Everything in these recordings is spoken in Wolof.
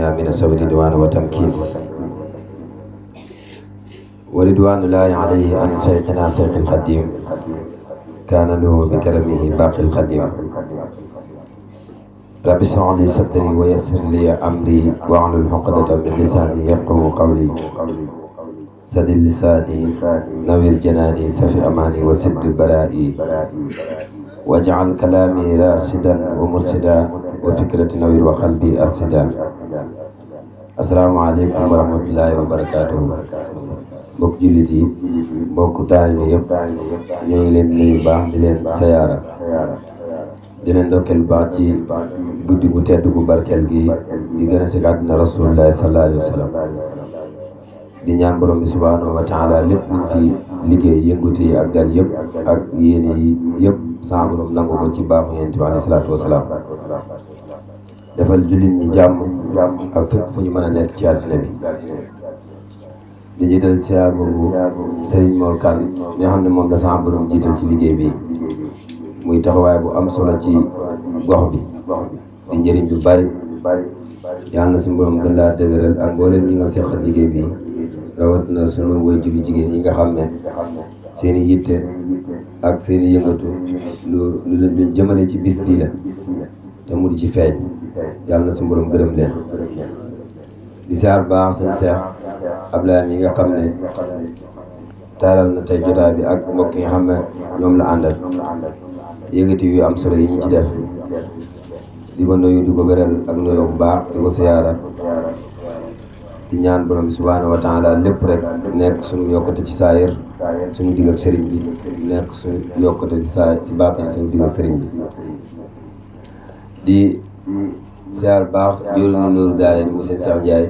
الميامين سوي رضوان وتمكين ورضوان الله عليه عن شيخنا شيخ القديم كان له بكرمه باقي القديم رب اشرح لي صدري ويسر لي أمري واحلل عقدة من لساني يفقهوا قولي سد لساني نوّر جناني سفي أماني وسد برائي واجعل كلامي راشدا ومرشدا وفكرة نوّر وقلبي أرشدا السلام عليكم ورحمة الله وبركاته mbokk jullit yi mbokk taalibe yëpp ñoo ngi leen nuyu baax di leen sayaara di leen ndokkeel baax ci guddi gu tedd gu barkeel gi di gën a si àddina rasulullahi sallallahu alayhi wa sallam di ñaan borom bi subhanahu wa taala lépp luñ fi liggéey yëngutu yi ak dal yëpp ak yéene yi yëpp sa borom nangu ko ci baaxu yonent bi alayhi salaatu wasalaam defal jullit ñi jàmm ak fépp fu ñu mën a nekk ci àddina bi di jiital siyaar boobu Serigne Mor Kane mi nga xam ne moom la sama borom jiital ci liggéey bi muy taxawaay bu am solo ci gox bi di njëriñ lu bari yàlla na suñu borom gën laa dëgëral ak mboolem ñi nga seqal liggéey bi rawat na sunu waajur jigéen yi nga xam ne seen i yitte ak seen i yëngatu luñ jëmale ci bis bii la te mu di ci feeñ yàlla na suñu borom gërëm leen di siyaar baax seen seex Ablaye mi nga xam ne taaral na tey jotaay bi ak mbokk yi nga xam ne ñoom la àndal yëngati yu am solo yi ñu ci def di ko nuyu di ko beral ak nuyoo bu baax di ko siyaara di ñaan borom bi subhaanahu wa taala lépp rek nekk suñu yokkute ci saayir suñu digg ak sëriñ bi nekk suñu yokkute ci ci baatin suñu digg ak sëriñ bi di siyaar baax jëru nu Nuuru Daarayni mu seen Cheikh Ndiaye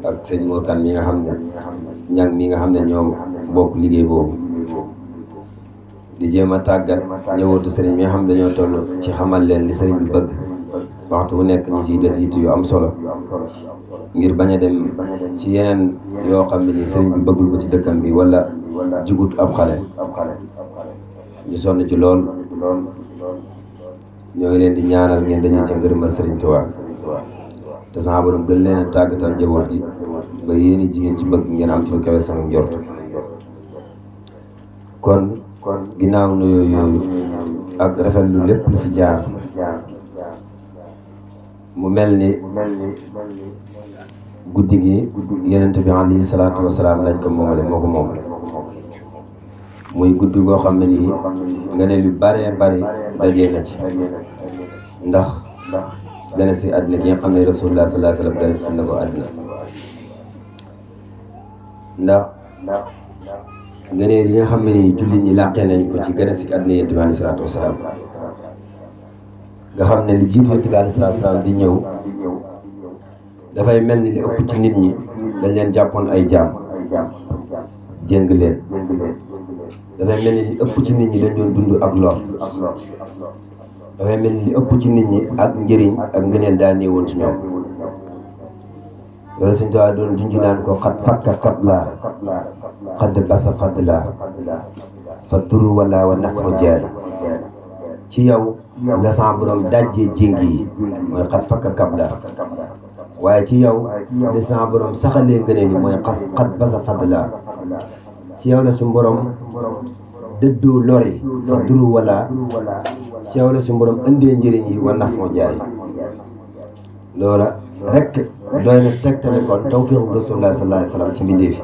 ak sëñ Mor Kane mi nga xam ne ñang mi nga xam ne ñoom bokk liggéey boobu di jéem a tàggat ñëwatu sëriñ mi nga xam ne dañoo toll ci xamal leen li sëriñ bi bëgg waxtu bu nekk ñi ciy des yitte yu am solo ngir bañ a dem ci yeneen yoo xam ne ni sëriñ bi bëggul ko ci dëkkam bi wala jugut ab xale ñu sonn ci lool ñoo ngi leen di ñaanal ngeen dañuy ca ngërëmal sëriñ Tuubaa te sama borom gën leen a tàggatal njaboot gi ba yéeni jigéen ci bëgg ngeen am ci lu kawe sunu njort kon ginnaaw nuyoo yooyu ak rafetlu lépp lu fi jaar mu mel ni guddi gi yonent bi alayhi salaatu wasalaam lañ ko moomale moo ko moom muy guddi goo xam ne nii nga ne lu bare bari dajee na ci ndax gane si àddina gi nga xam ne rasulullah sallallahu alayhi wa sallam gane si na ko àddina ndax ngëneel yi nga xam ne nii jullit ñi làqee nañ ko ci gane si àddina yonent bi alayhi salaatu wasalaam nga xam ne li jiitu yonent bi alayhi salaatu wasalaam di ñëw dafay mel ni li ëpp ci nit ñi dañ leen jàppoon ay jaam jéng leen dafay mel ni li ëpp ci nit ñi dañ doon dund ak lor dafay mel ni li ëpp ci nit ñi ak njëriñ ak ngëneel daa néewoon ci ñoom loolu suñu tubaab doon junj naan ko xat fakka kat laa xadd basa fadd laa fa duru wala wa nafu jaay ci yow la sama borom dajjee jéng yi mooy xat fakka kab laa waaye ci yow la sama borom saxalee ngëneel yi mooy xat basa fadd laa ci yow la suñu borom dëddoo lori fa duru wala ci yow la suñu borom indee njëriñ yi wa naf moo jaay loola rek doy na tegtale kon tawfiiqu rasulullah sallallahu alayhi wa sallam ci mbindee fi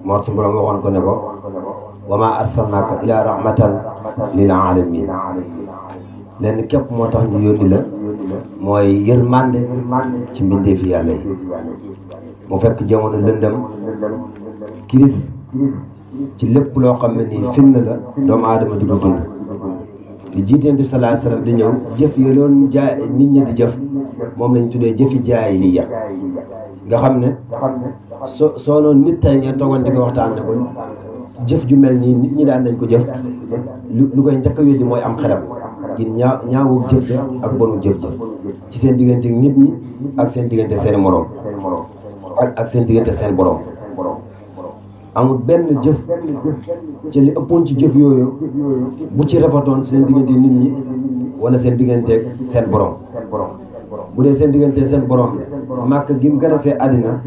moo suñu borom waxoon ko ne ko wa maa arsalnaaka ilaa rahmatan lil aalamiin lenn képp moo tax ñu yónni la mooy yërmande ci mbindee fi yàlla yi mu fekk jamono lëndëm kiris ci lépp loo xam ne nii fitna la doomu aadama di ko dund li jiiteen bi sallallahu alayhi wasallam di ñëw jëf yi doon jaay nit ñi di jëf moom lañ tuddee jëfi jaahiliya nga xam ne soo noonu nit tey ngeen toogoon di ko waxtaan ne ko jëf ju mel nii nit ñi daan nañ ko jëf lu koy njëkk a weddi mooy am xelam ngir ñaawug jëf ja ak bonu jëf ja ci seen diggante nit ñi ak seen diggante seen moroom ak seen diggante seen borom amul benn jëf ci li ëppoon ci jëf yooyu bu ci rafetoon seen diggante nit ñi wala seen digganteeg seen borom bu dee seen diggante seen borom màkk gi mu gën a see àddina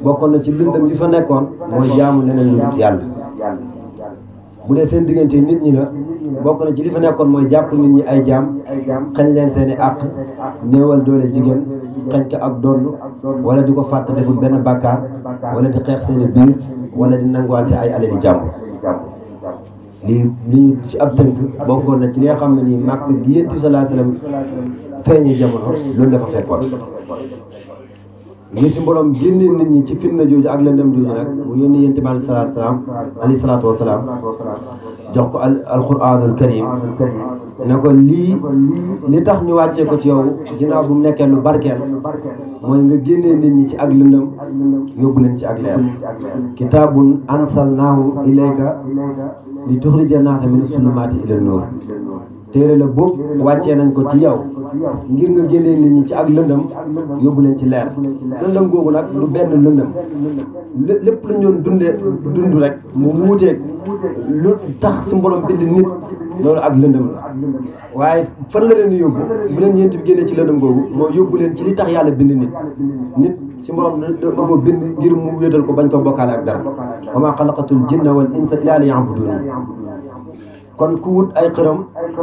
bokkoon na ci lëndëm yi fa nekkoon mooy jaamu leneen lu dul yàlla. bu dee seen diggante nit ñi la bokk na ci li fa nekkoon mooy jàpp nit ñi ay jaam xañ leen seeni àq néewal doole jigéen xañ ko ak donn wala di ko fàtte deful benn bàkkaar wala di xeex seeni biir wala di nanguwante ay alali jàmm. li ñu ci ab tënk bokkoon na ci li nga xam ne nii màkk gi Yonent bi sallallahu alayhi wasallam feeñee jamono loolu la fa fekkoon. ngir si borom génne nit ñi ci fitna jooju ak lëndëm jooju nag mu yónni Yonent bi alayhi salaatu wasalaam jox ko alquranul karim ne ko li tax ñu wàccee ko ci yow ginnaaw bu mu nekkee lu barkeel mooy nga génnee nit ñi ci ak lëndëm yóbbu leen ci ak leer. kitaabun ansalnaahu ilayka li tuxrija naasa mina sulumaati ila nuur. téere la boobu wàccee nañ ko ci yow ngir nga génnee nit ñi ci ak lëndëm yóbbu leen ci leer. lëndëm googu nag du benn lëndëm lépp lu ñu doon dund rek mu wuuteeg lu tax su borom bind nit loolu ak lëndëm la. waaye fan la leen yóbbu bu leen Yonent bi génnee ci lëndëm googu moo yóbbu leen ci li tax yàlla bind nit si borom da ko bind ngir mu wéetal ko bañ ko bokkaale ak dara. wa maa xalaqatul jinna wal insa illaa liya'buduun. kon ku wut ay xërëm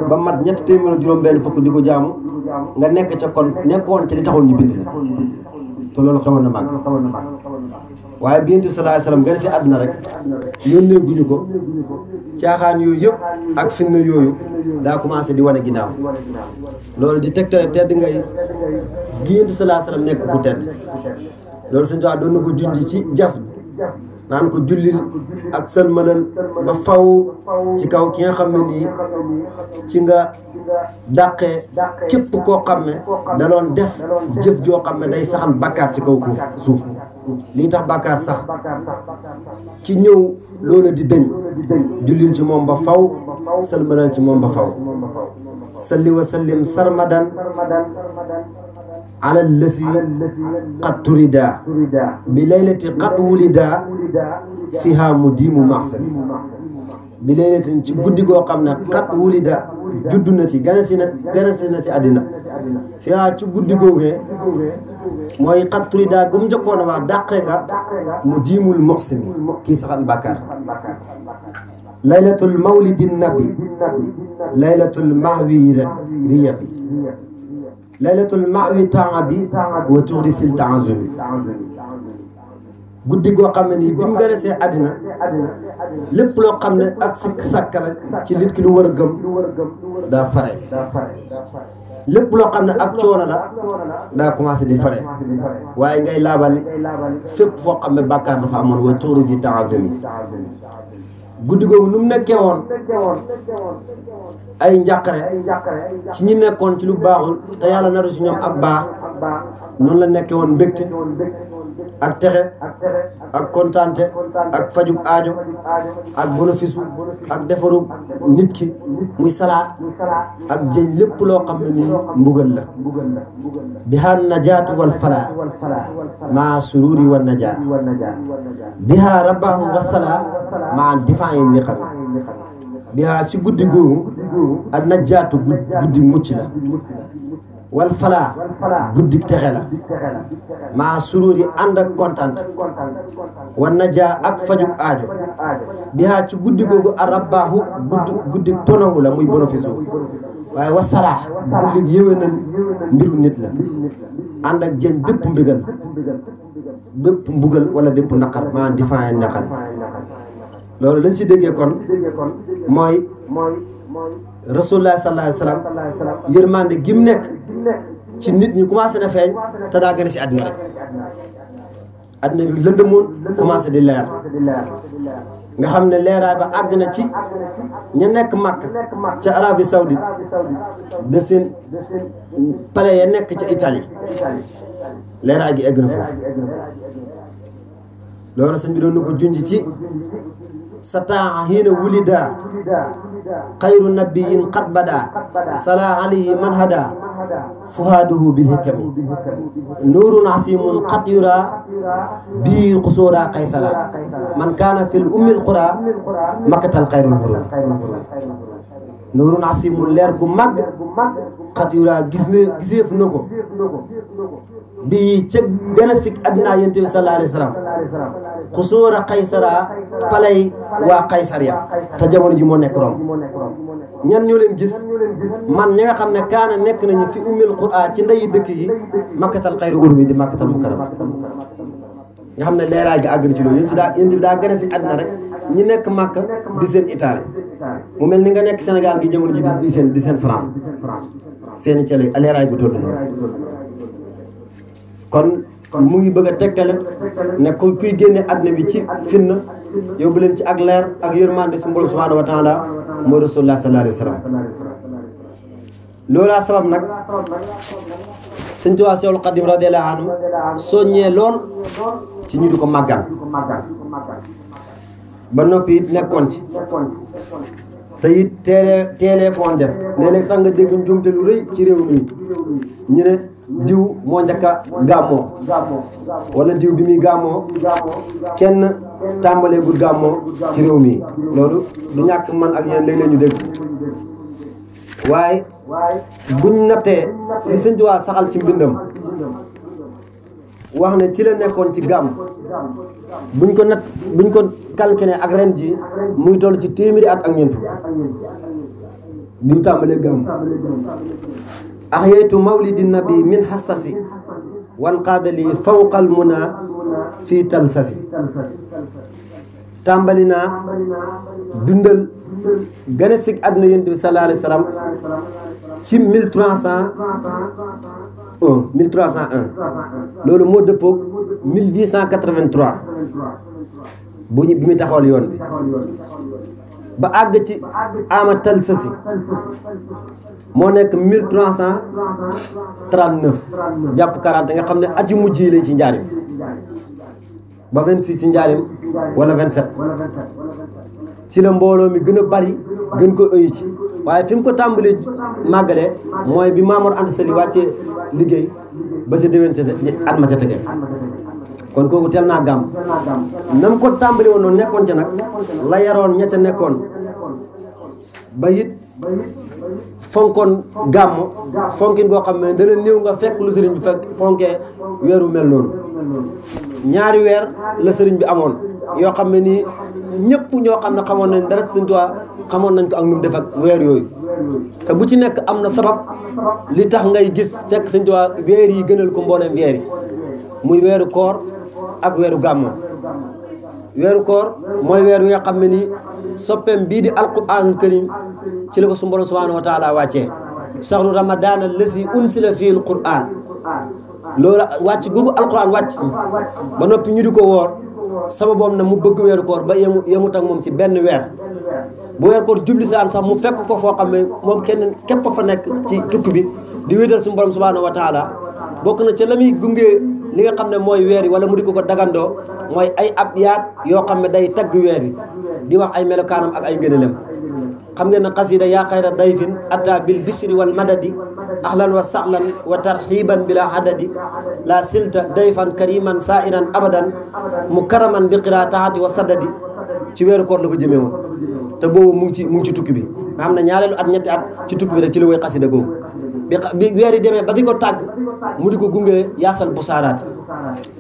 ba mat 3juróom-benn fukk di ko jaamu nga nekk ca kon nekkoon ci li taxoon ñu bind la te loolu xewoon na màgg. waaye bi Yonent bi sallallahu alayhi wasallam gën si àdduna rek yónnee guñu ko caaxaan yooyu yëpp ak fitna yooyu daa commencé di wane ginnaaw. loolu di tegtale tedd ngay gi Yonent bi sallallahu alayhi wasallam nekk ku tedd. loolu suñu jox doon na ko junj ci jas bi naan ko jullil ak sëlmalal ba faw ci kaw ki nga xam ne nii ci nga dàqee képp koo xam ne da doon def jëf joo xam ne day saxal bàkkaar ci kaw suuf. lii tax bàkkaar sax ki ñëw loola di dëñ jullil ci moom ba faw sëlmalal ci moom ba faw. salli wa sallim sarmadan ala lasi qad turida bi laylati qad wulida fiha mudimu maxsami. bi laylatin ci guddi goo xam ne qad wulida juddu na ci ganasi na si àddina fiha ci guddi googee mooy qad turida gum njëkkoon a wax dàqee nga mudimul maxsami kii saxal bàkkaar. laylatul mawlidi nabi laylatul mahwi riyabi laylatul maawi taabi wa tuxrisil taazumi. guddi goo xam ne nii bi mu gën a see àddina lépp loo xam ne ak sikk sàkkara ci nit ki lu war a gëm daa fare. lépp loo xam ne ak coono la daa commencé di fare waaye ngay laabal fépp foo xam ne bàkkaar dafa amoon wa tuxrisil taazumi. guddi googu nu mu nekkee woon ay njàqare ci ñi nekkoon ci lu baaxul te yàlla naru si ñoom ak baax noonu la nekkee woon mbégte ak texe ak kontaante ak fajuk aajo ak bénéfice ak defaru nit ki muy salaa ak jëñ lépp loo xam ne nii mbugal la. biha najaatu wal falaa maa sururi wa najaa biha rabbahu wa salaa maa difaa'i niqam. biha ci guddi googu ak najaatu guddi mucc la wal falaa guddi texe la maa sururi ànd ak kontaante wa najaa ak fajuk aajo. biha ci guddi googu ak rabbaahu guddi tonawu la muy bénéfice waaye wa salaa guddi yéwénal mbiru nit la ànd ak jën bépp mbigal bépp mbugal wala bépp naqar maa difaa'i naqar. loolu lañ ci déggee kon mooy rasulullah sallallahu alayhi wasallam yërmande gi mu nekk ci nit ñi commencé na feeñ te daa gën a ci àddina rek. àddina bi lëndëmoon commencé di leer nga xam ne leeraay ba àgg na ci ña nekk Makka ca Arabie Saoudite de seen palais ya nekk ca Italie leeraay gi egg na foofu. loolu sëñ bi doon na ko junj ci sa taa hiina wulida xayru nabiyin qad bada sala alayhi man hada fuhaaduhu bil hikami nuurun asimun qad yura bii qusuura qaysara man kaana fil ummil qura makkatal xayrul hurum. nuurun asimun leer gu màgg xat yuraa giseef na ko bii ca gën a sikk addinaa yonent bi sallallahu alayhi wa sallam xusuura Qaysara palay waa Qaysar ya te jamono ji moo nekk Rome ñan ñoo leen gis man ñi nga xam ne kaana nekk nañu fi ummil Qur'an ci ndeyi dëkk yi makkatal xayru urmi di makkatal mukarram nga xam ne leeraay gi àgg na ci loolu yéen bi daa gën a si àddina rek ñi nekk Makka di seen Italie mu mel ni nga nekk Sénégal gi jamono ji di seen France seeni cale leeraay gu toll noonu kon mu ngi bëgg a tegtale ne kuy génne àddina bi ci fitna yóbbu leen ci ak leer ak yërmande su borom subhanahu wa taala mooy rasulullah sallallahu alayhi wa sallam loolaa sabab nag sëñ Tuubaa Seexul Xadiim radiyallaahu anhu soññee lool ci ñu di ko màggal ba noppi it nekkoon ci te it teelee koon def léeg-léeg sax nga dégg njuumte lu rëy ci réew mi ñu ne diw moo njëkk a gàmmoo wala diw bi muy gàmmoo kenn tàmbalee gud gàmmoo ci réew mi loolu du ñàkk man ak yéen léeg-léeg ñu dégg waaye buñ nattee li sëñ Tuubaa saxal ci mbindam wax ne ci la nekkoon ci gàmm buñ ko calculé ak ren ji muy toll ci téeméeri at ak ñeent fukk bi mu tàmbalee gàmm ahyaytu mawlidi nabi min hassasi wan qaadali fawqal muna fii talsasi tàmbali naa dundal gën a sig àdduna yonent bi sallallahu alayhi wa sallam ci 1301 loolu moo dëppoog 1883 bi muy taxawal yoon bi ba àgg ci ama talsasi moo nekk 1339 jàpp 40 nga xam ne at yu mujj yi lay ci njaarim ba 26 ci njaarim wala 27 ci la mbooloo mi gën a bari gën ko ëyu ci waaye fi mu ko tàmbalee màggalee mooy bi Maamor Anta Sali wàccee liggéey ba sa déwén ca at ma ca tege kon kooku teel naa gàmm na mu ko tàmbali woon noonu nekkoon ca nag la yaroon ña ca nekkoon ba it fonkoon gàmm fonkin koo xam ne dana néew nga fekk lu sëriñ bi fekk fonkee weeru mel noonu ñaari weer la sëriñ bi amoon yoo xam ne nii ñëpp ñoo xam ne xamoon nañ dara Sëriñ Tuubaa xamoon nañ ko ak nu mu def ak weer yooyu te bu ci nekk am na sabab li tax ngay gis fekk Sëriñ Tuubaa weer yi gënal ko mbooleem weer yi muy weeru koor ak weeru gàmmo weeru koor mooy weer wi nga xam ne nii soppeem bii di alquraanul karim ci la ko suñu borom subhaanahu wa taala wàccee shahru ramadaan allazi unsila fihi alquraan loolu wàcc googu alquraan wàcc ba noppi ñu di ko woor sababoom na mu bëgg weeru koor ba yemut ak moom ci benn weer bu weeru koor jubli saan sax mu fekk ko foo xam ne moom kenn képp fa nekk ci tukki bi di wéetal suñu borom subhaanahu wa taala bokk na ca la muy gunge li nga xam ne mooy weer yi wala mu di ko dagandoo mooy ay ab yaat yoo xam ne day tagg weer yi di wax ay melokaanam ak ay ngëneelam xam ngeen ne xasida yaa xayra dayfin atta bil bisri wal madadi ahlan wa sahlan wa tarxiban bila adadi la silta dayfan kariman sairan abadan mukaraman bi qiraataati wa sadadi ci weeru koor la ko jëmee woon te boobu mu ngi ci tukki bi nga xam ne ñaareelu at ñetti at ci tukki bi rek ci la woy xasida googu bi weer yi demee ba di ko tàgg mu di ko gunge yaasal bu saaraati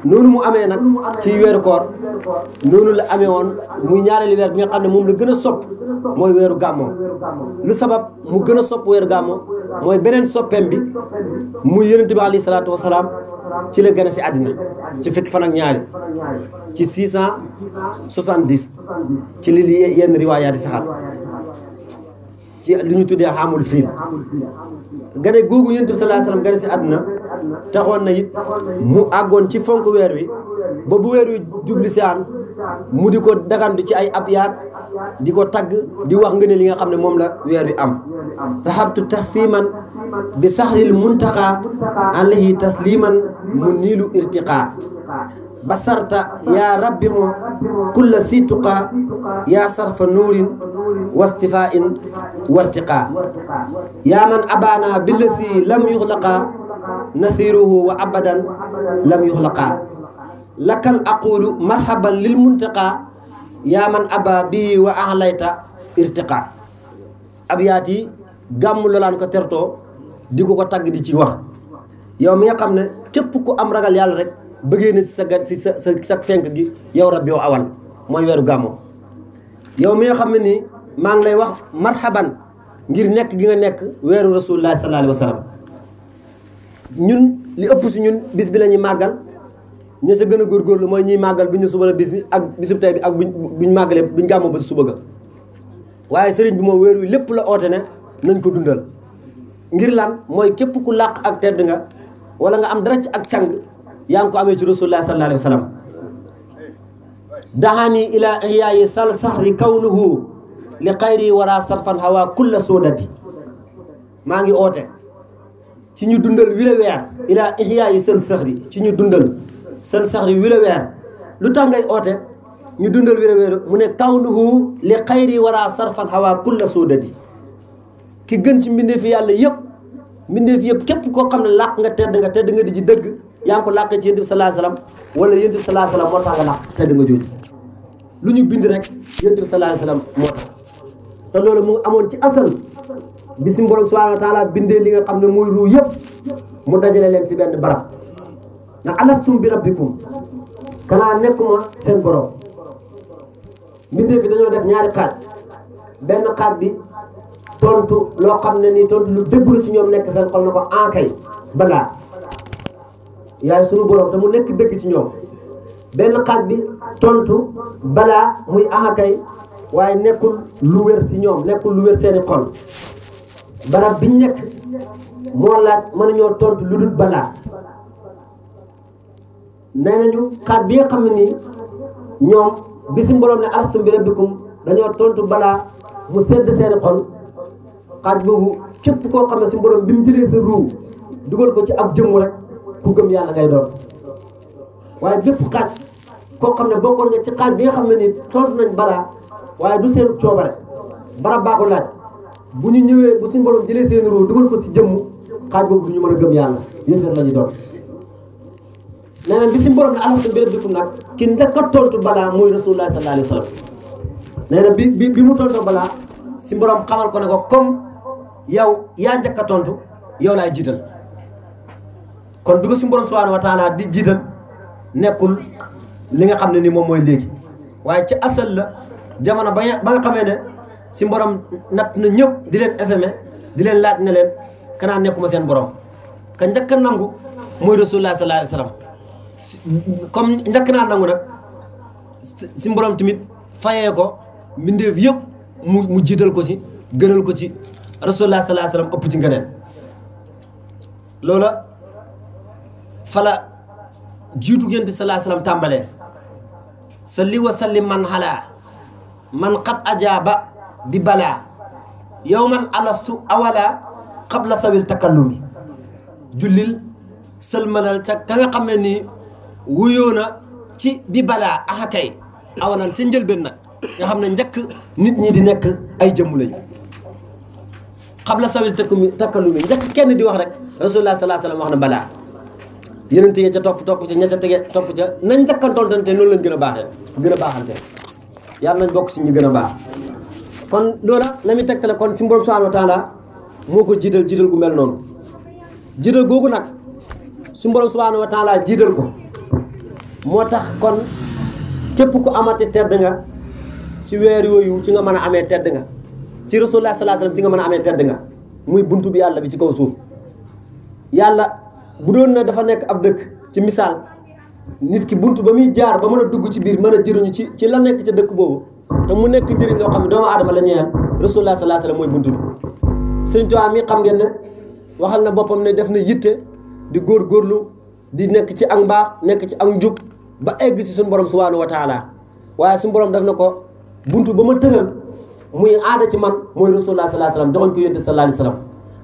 noonu mu amee nag ci weeru koor noonu la amee woon muy ñaareelu weer bi nga xam ne moom la gën a sopp mooy weeru gàmmoo lu sabab mu gën a sopp weeru gàmmoo mooy beneen soppeem bi muy yonent bi alayhi salaatu wasalaam ci la gën a si àddina ci fukki fan ak ñaari ci 670 ci li yenn riwaayaat yi saxal ci lu ñu tuddee xaamul fiil gane googu yonent bi sallallahu alayhi wasallam gane si àddina taxoon na it mu àggoon ci fonk weer wi ba bu weer wi jubli si aan mu di ko dagandu ci ay abyaat di ko tagg di wax nga ne li nga xam ne moom la weer wi am rahabtu tahsiman bi sahril muntaqa alayhi tasliman mu niilu irtiqa basarta ya rabbihu kulla si tuqa ya sarfa nuurin wastifa'in wartiqa ya man abana billasi lam yuxlaqa nasiruhu wa abadan lam yuxlaqa lakal aqulu marhaban lil muntaqa ya man aba bihi wa ahlayta irtiqa abyaat yi gàmm lolaan ko tertoo di ko tagg di ci wax yow mi nga xam ne képp ku am ragal yàlla rek bëggee na si sa fenk gi yow rab yow awan mooy weeru gàmmu yow mi nga xam ne nii maa ngi lay wax marhaban ngir nekk gi nga nekk weeru rasulullah sallallahu alayhi wa sallam ñun li ëpp si ñun bis bi la ñuy màggal ña sa gën a góorgóorlu mooy ñuy màggal bi ñu suba la bis bi ak bisub tey bi ak buñ màggalee buñ gàmmoo ba si suba ga waaye sëriñ bi moom weer wi lépp la oote ne nañ ko dundal ngir lan mooy képp ku làq ak tedd nga wala nga am dara ci ak càng yaa ngi ko amee ci rasulullah sallallahu alayhi wa sallam daxaani ila ihyaayi sal saxri kawnuhu li xayri wara sarfan hawa kulla soodati maa ngi oote ci ñu dundal wi la weer ila ihyaayi sal saxri ci ñu dundal sal saxri wi la weer lu tax ngay oote ñu dundal wi la weer mu ne kawnuhu li xayri wara sarfan hawa kulla soodati ki gën ci mbindeef yàlla yëpp mbindeef yëpp képp koo xam ne làq nga tedd nga di ci dëgg yaa ngi ko làqee ci yonent bi sallallahu alayhi wasallam wala yonent bi sallallahu alayhi wasallam moo tax nga làq tedd nga jooju lu ñu bind rek yonent bi sallallahu alayhi wasallam moo tax te loolu mu ngi amoon ci asal bi si borom subhanahu wa taala bindee li nga xam ne mooy ruu yëpp mu dajale leen ci benn barab ndax alastum bi rabbikum kanaa nekkuma seen borom mbindeef bi dañoo def ñaari xaaj benn xaaj bi tontu loo xam ne nii tontu lu dëggu la ci ñoom nekk seen xol na ko ankay balaa yaay sunu borom te mu nekk dëgg ci ñoom benn xaaj bi tontu balaa muy ankay waaye nekkul lu wér ci ñoom nekkul lu wér seeni xol barab biñ nekk moo laaj mënuñoo tontu lu dul balaa nee nañu xaaj bi nga xam ne nii ñoom bi si borom ne alastum bi rabbikum dañoo tontu balaa mu sedd seeni xol xaaj boobu képp koo xam ne si borom bi mu jëlee sa ruu dugal ko ci ab jëmm rek ku gëm yàlla ngay doon waaye bépp xaaj koo xam ne bokkoon nga ci xaaj bi nga xam ne ni tontu nañ balaa waaye du seen coobare barab baa ko laaj bu ñu ñëwee bu suñu borom jëlee seen ruu dugal ko si jëmm xaaj boobu du ñu mën a gëm yàlla yéefar la ñu doon. nee na bi suñu borom ne alastum bi rabbikum nag ki njëkk a tontu balaa mooy rasulullah sallallahu alayhi wa sallam nee na bi mu tontoo balaa si borom xamal ko ne ko comme yow yaa njëkk a tontu yow laay jiital kon bi ko si borom subhanahu wa taala di jiital nekkul li nga xam ne ni moom mooy léegi waaye ci asal la jamono ba nga xamee ne si borom natt na ñëpp di leen eseme di leen laaj ne leen kanaa nekkuma seen borom ka njëkk a nangu mooy rasulullah sallallahu alayhi wa sallam comme njëkk naa nangu nag si borom tamit fayee ko mbindeef yëpp mu jiital ko ci gënal ko ci rasulullah sallallahu alayhi wasallam ëpp ci ngëneel loola fala jiitu yonent sallallahu alayhi wasallam tàmbalee salli wa sallim man xalaa man qad ajaaba bi balaa yawman alastu awala qabla sawil takallumi jullil sëlmalal ca ka nga xam ne nii wuyoo na ci bi balaa axakay awalan ca njëlbeen nag nga xam ne njëkk nit ñi di nekk ay jëmm lañ xabla sawil takkalumi njëkk kenn di wax rek rasulullah sallallahu alayhi wasallam wax na balaa yeneen tege ca topp ca ña ca tege topp ca nañ njëkkantontante noonu lañ gën a baaxante yàlla nañ bokk si ñu gën a baax kon loola la muy tegtale kon si borom subhanahu wa taala moo ko jiital gu mel noonu jiital googu nag su borom subhanahu wa taala jiital ko moo tax kon képp ku amati tedd nga ci weer yooyu ci nga mën a amee tedd nga ci rasulullah sallallahu alayhi wasallam ci nga mën a amee tedd nga muy buntu bi yàlla bi ci kaw suuf yàlla bu doon na dafa nekk ab dëkk ci misaal nit ki buntu ba muy jaar ba mën a dugg ci biir mën a jëriñu ci la nekk ca dëkk boobu te mu nekk njëriñ loo xam ne doomu aadama la ñeel rasulullah sallallahu alayhi wasallam mooy buntu bi sëñ Tuubaa mi xam ngeen ne waxal na boppam ne def na yitte di góorgóorlu di nekk ci ak mbaax nekk ci ak njub ba egg ci suñu borom subhanahu wa taala waaye suñu borom def na ko buntu ba ma tëral muy aada ci man mooy rasulullah sallallahu alayhi wasallam joxoñ ko yonent sallallahu alayhi wasallam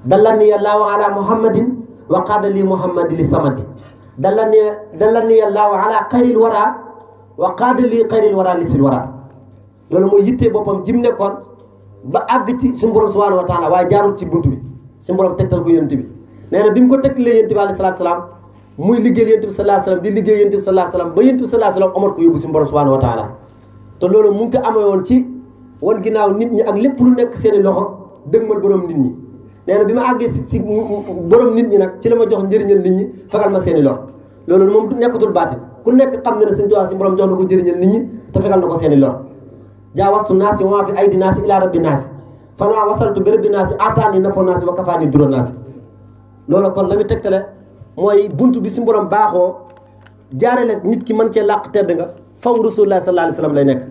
dallani allahu ala muhammadin wa qaada li muhammadi li samati dallani allahu ala xayril wara wa qaada li xayril wara li sil wara loolu mooy yittee boppam jim nekkoon ba àgg ci suñu borom subhanahu wa taala waaye jaarul ci buntu bi suñu borom tegtal ko yonent bi nee na bi mu ko tegtalee yonent bi alayhi salaatu salaam muy liggéeyal yonent bi sallallahu alayhi wasallam di liggéey yonent bi sallallahu alayhi wasallam ba yonent bi sallallahu alayhi wasallam omar ko yóbbu suñu borom subhanahu wa taala te loolu mu ngi ko amee woon ci wan ginnaaw nit ñi ak lépp lu nekk seeni loxo dëgmal borom nit ñi nee na bi ma àggee si borom nit ñi nag ci la ma jox njëriñal nit ñi fegal ma seeni lor loolu moom du nekkatul baatin ku nekk xam ne ne Sëñ Tuubaa si borom jox na ko njëriñal nit ñi te fegal na ko seeni lor jaawastu naasi wa maa fi aydi naasi ilaa rabbi naasi fanaa wasaltu bi rabbi naasi ataani nafa naasi wa kafaani dura naasi loolu kon la muy tegtale mooy buntu bi si borom baaxoo jaarale nit ki mën cee làq tedd nga faw rasulullah sallallahu alayhi wa sallam lay nekk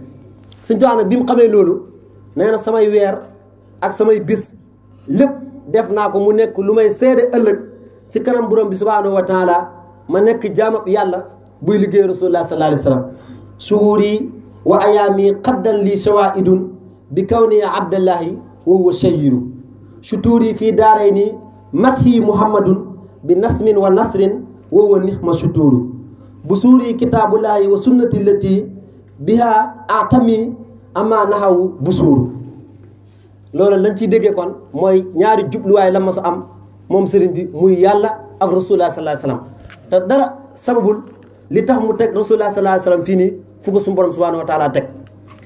Sëñ Tuubaa nag bi mu xamee loolu nee na samay weer ak samay bis lépp def naa ko mu nekk lu may seede ëllëg si kanam borom bi subhanahu wa taala ma nekk jaamab yàlla buy liggéey rasulullah sallallahu alayhi wa sallam shuhuri wa ayaami qaddan li shawaidun bi kawni abdallahi wa huwa shayiru shutuuri fii daarayni mathi muhammadun bi nasmin wa nasrin wa huwa nixma shutuuru bu suuri kitaabullahi wa sunnati lati biha atami ama nahawu bu suuru loolu lañ ciy déggee kon mooy ñaari jubluwaay la ma sa am moom sëriñ bi muy yàlla ak rasulullah sallallahu alayhi wasallam te dara sababul li tax mu teg rasulullah sallallahu alayhi wasallam fii nii fu ko suñu borom subhanahu wa taala teg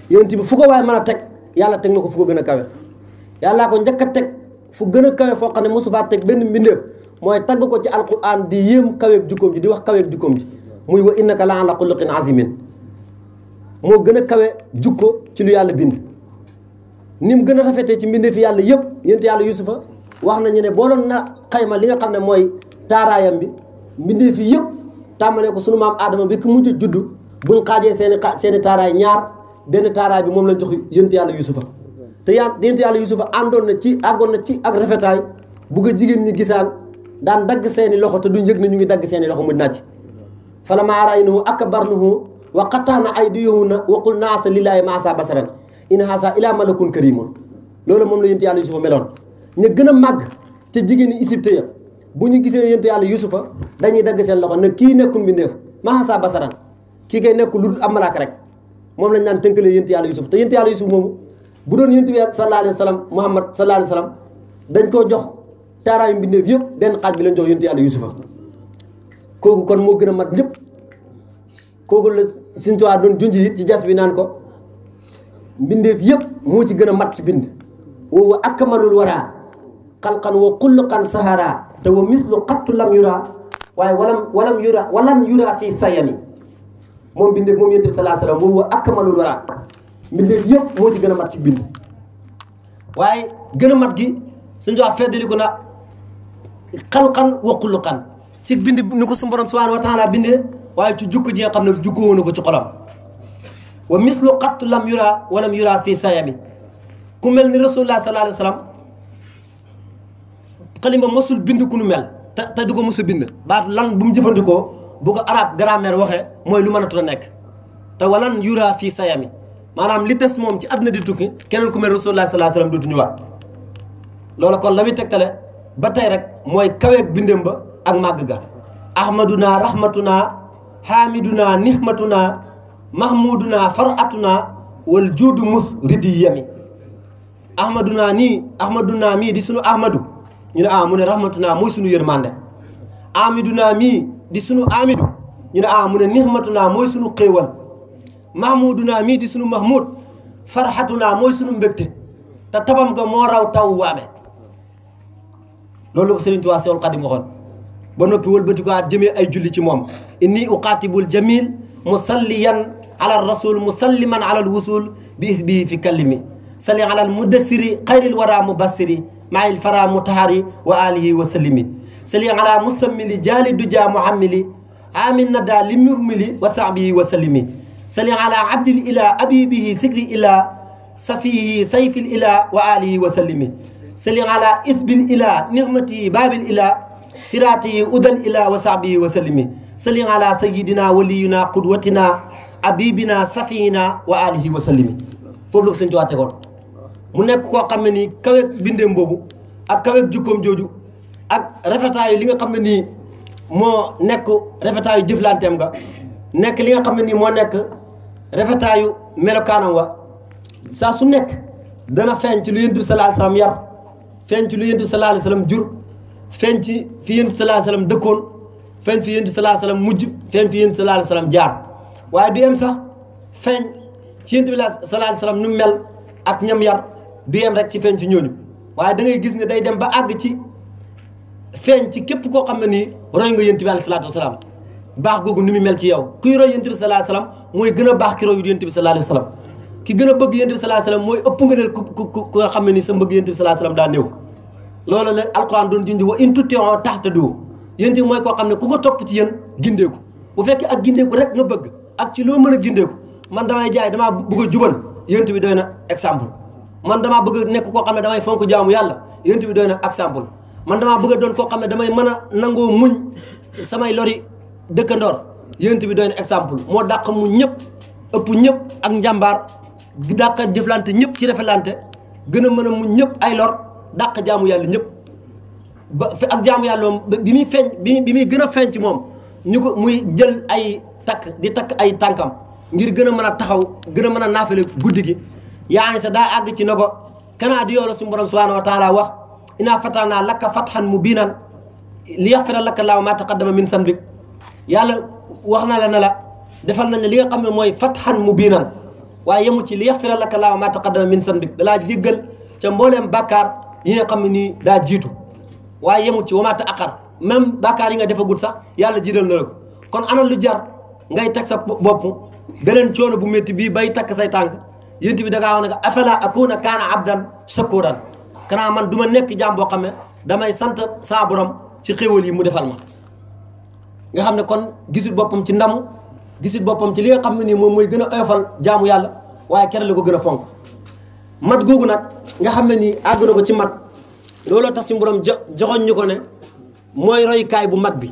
yonent bi fu ko waaye mën a teg yàlla teg na ko fu ko gën a kawe yàllaa ko njëkk a teg fu gën a kawe foo xam ne mosu faa teg benn mbindeef mooy tagg ko ci alquran di yéem kaweeg jukkoom ji di wax kaweeg jukkoom ji muy wa innaka la ala xuluqin azimin moo gën a kawe jukko ci lu yàlla bind ni mu gën a rafetee ci mbindeefi yàlla yëpp yonent yàlla yusufa wax nañu ne boo doon na xayma li nga xam ne mooy taaraayam bi mbindeefi yëpp tàmbalee ko sunu maam aadama bi ku mujj a judd buñ xaajee seeni taaraay ñaar benn taaraay bi moom lañ jox yonent yàlla yusufa te yonent yàlla yusufa àggoon na ci ak rafetaay bu ko jigéen ñi gisaan daan dagg seeni loxo te duñ yëg na ñu ngi dagg seeni loxo mu nàcc falammaa ra'aynahu akbarnahu wa qatta'na aydiyahunna wa qulna haasha lillaahi maa haazaa basaran in haazaa illaa malakun kariimun loolu moom la yonent yàlla yusufa meloon ñu gën a màgg te jigéen ñi Égypte ya bu ñu gisee yonent yàlla yusufa dañuy dagg seen loxo ne kii nekkul mbindeef maa haazaa basaran kii kay nekkul lu dul am malaaka rek moom lañ naan tënkalee yonent yàlla yusuf te yonent yàlla yusuf moomu bu doon yonent bi sallallahu alayhi wa sallam muhammad sallallahu alayhi wa sallam dañ koo jox taaraayu mbindeef yëpp benn xaaj bi lañ jox yonent yàlla yusufa kooku kon moo gën a mat ñëpp kooku la Sëñ Tuubaa doon junj it ci jas bi naan ko mbindeef yëpp moo ci gën a mat ci bind wa akmalul waraa xalqan wa xulqan sahara te wa mislu xattu lam yura waaye walam yura fii sayami moom mbindeef moom yonent bi sallallahu alayhi wa sallam wa akmalul waraa mbindeef yëpp moo ci gën a mat ci bind waaye gën a mat gi Sëñ Tuubaa feddali ko na xalqan wa xulqan ci bind ni ko suñu borom subhanahu wa taala bindee waaye ci jukko ji nga xam ne jukko woon na ko ci xolam wa mislu xattu lam yura walam yura fii sayami ku mel ni rasulullah sallallahu alayhi wa sallam xalima mosul bind ku nu mel te du ko mos a bind baatu lan bu mu jëfandikoo bu ko arab grammaire waxee mooy lu mën a tudd a nekk te walan yura fii sayami maanaam li des moom ci àdduna di tukki keneen ku mel rasulullah sallallahu alayhi wa sallam dootu ñëwaat loolu kon la muy tegtale ba tey rek mooy kaweeg bindem ba ak màgg ga ahmaduna rahmatuna hamiduna nihmatuna mahmuduna faratuna wal juudu mus ridi yami ahmaduna mii di sunu ahmadu ñu ne mu ne rahmatuna mooy sunu yërmande amiduna mii di sunu amidu ñu ne mu ne nihmatuna mooy sunu xéewal mahmuduna mii di sunu mahmud farhatuna mooy sunu mbégte te tabam ga moo raw taw waame loolu ko Sëriñ Tuubaa Seexul Xadiim waxoon ba noppi wëlbati ko at jëmee ay julli ci moom inni uqaatibul jamil musalliyan ala rasul musalliman ala al wusul bi isbihi fi kallimi salli ala al mudassiri xayril wara mubassiri maayil fara mutahari wa alihi wa sallimi salli ala musammili jaali duja muhammili amin nada li murmili wa sahbihi wa sallimi salli ala abdil ila abibihi sikri ila safihi sayfil ila wa alihi wa sallimi salli ala isbil ila nihmati babil ila sirati udal ila wa sahbihi wa sallimi salli ala sayyidina waliyina qudwatina abibina safina wa alihi wa sallimi foofu la ko Sëñ Tuubaa tegoon mu nekk koo xam ne nii kaweeg bindeem boobu ak kaweeg jukkoom jooju ak rafetaayu li nga xam ne nii moo nekk rafetaayu jëflanteem nga nekk li nga xam ne nii moo nekk rafetaayu melokaanam wa saa su nekk dana feeñ ci lu Yonent bi sallallahu alayhi wa sallam yar feeñ ci lu Yonent bi sallallahu alayhi wa sallam jur feeñ ci fi Yonent bi sallallahu alayhi wa sallam dëkkoon feeñ fi Yonent bi sallallahu alayhi wa sallam mujj feeñ fi Yonent bi sallallahu alayhi wa sallam jaar waaye du yem sax feeñ ci Yonent bi sallallahu alayhi wa sallam nu mel ak ñam yar du yem rek ci feeñ fi ñooñu waaye da ngay gis ne day dem ba àgg ci feeñ ci képp koo xam ne nii roy nga yonent bi alayhi salaatu wasalaam baax googu ni mu mel ci yow kuy roy yonent bi sallallahu alayhi wasallam mooy gën a baax ki roy yonent bi sallallahu alayhi wasallam ki gën a bëgg yonent bi sallallahu alayhi wasallam mooy ëpp nga neel ku nga xam ne nii sa mbëgg yonent bi sallallahu alayhi wasallam daa néew loolu la alquran doon junj wa in tuti'u tahtadu yonent bi mooy koo xam ne ku ko topp ci yéen gindeeku bu fekkee ak gindeeku rek nga bëgg ak ci loo mën a gindeeku man damay jaay damaa bëgg a jubal yonent bi doy na exemple man damaa bëgg nekk koo xam ne damay fonk jaamu yàlla yonent bi doy na exemple man damaa bëgg a doon koo xam ne damay mën a nangoo muñ samay lori dëkkandoor yonent bi doy na exemple moo dàq mu ñëpp ëpp ñëpp ak njàmbaar dàq jëflante ñëpp ci rafetlante gën a mën a muñ ñëpp ay lor dàq jaamu yàlla ñëpp ba ak jaamu yàlla moom bi muy feeñ bi muy gën a feeñ ci moom ñu ko muy jël ay takk ay tànkam ngir gën a mën a taxaw gën a mën a naafale guddi gi yaa ngi sa daa àgg ci na ko kanaa di yoolu suñu borom subhanahu wa taala wax inaa fatahna laka fathan mubinan li yaxfira laka laahu ma taqaddama min sanbik yàlla wax na la ne la defal nañ li nga xam ne mooy fathan mubinan waaye yemul ci li yaxfira laka laahu ma taqaddama min sanbik dalaa jéggal ca mbooleem bàkkaar yi nga xam ne nii daa jiitu waaye yemul ci wamaata aqar même bàkkaar yi nga defagul sax yàlla jiital na la ko kon ana lu jar ngay teg sa bopp beneen coono bu métti bii bay takk say tànk yént bi da ngaa wax ne afala akuna kaana abdan shakuran kanaa man du ma nekk jaam boo xam ne damay sant saa borom ci xéwal yi mu defal ma nga xam ne kon gisul boppam ci ndamu gisul boppam ci li nga xam ne nii moom mooy gën a oyofal jaamu yàlla waaye kere la ko gën a fonk mat googu nag nga xam ne nii àgg na ko ci mat looloo tax si borom joxoñ ñu ko ne mooy royukaay bu mag bi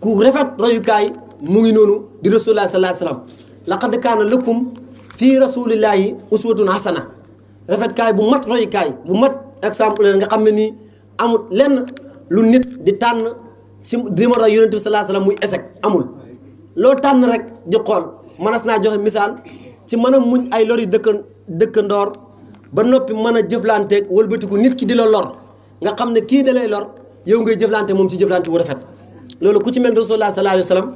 ku rafet royukaay mu ngi noonu di rasulullah sallallahu alayhi wasallam laqad kaana lakum fii rasulillahi uswatun hasana rafetkaay bu mat royukaay bu mat exemple leen nga xam ne nii amul lenn lu nit di tànn ci di ma roy yonent bi sallallahu alayhi wasallam muy échec amul loo tànn rek di xool mënees naa joxe misaal ci mën a muñ ay lor yi dëkkandoor ba noppi mën a jëflanteeg wëlbatiku nit ki di la lor nga xam ne kii da lay lor yow ngay jëflante moom ci jëflante bu rafet loolu ku ci mel rasulullah sallallahu alayhi wasallam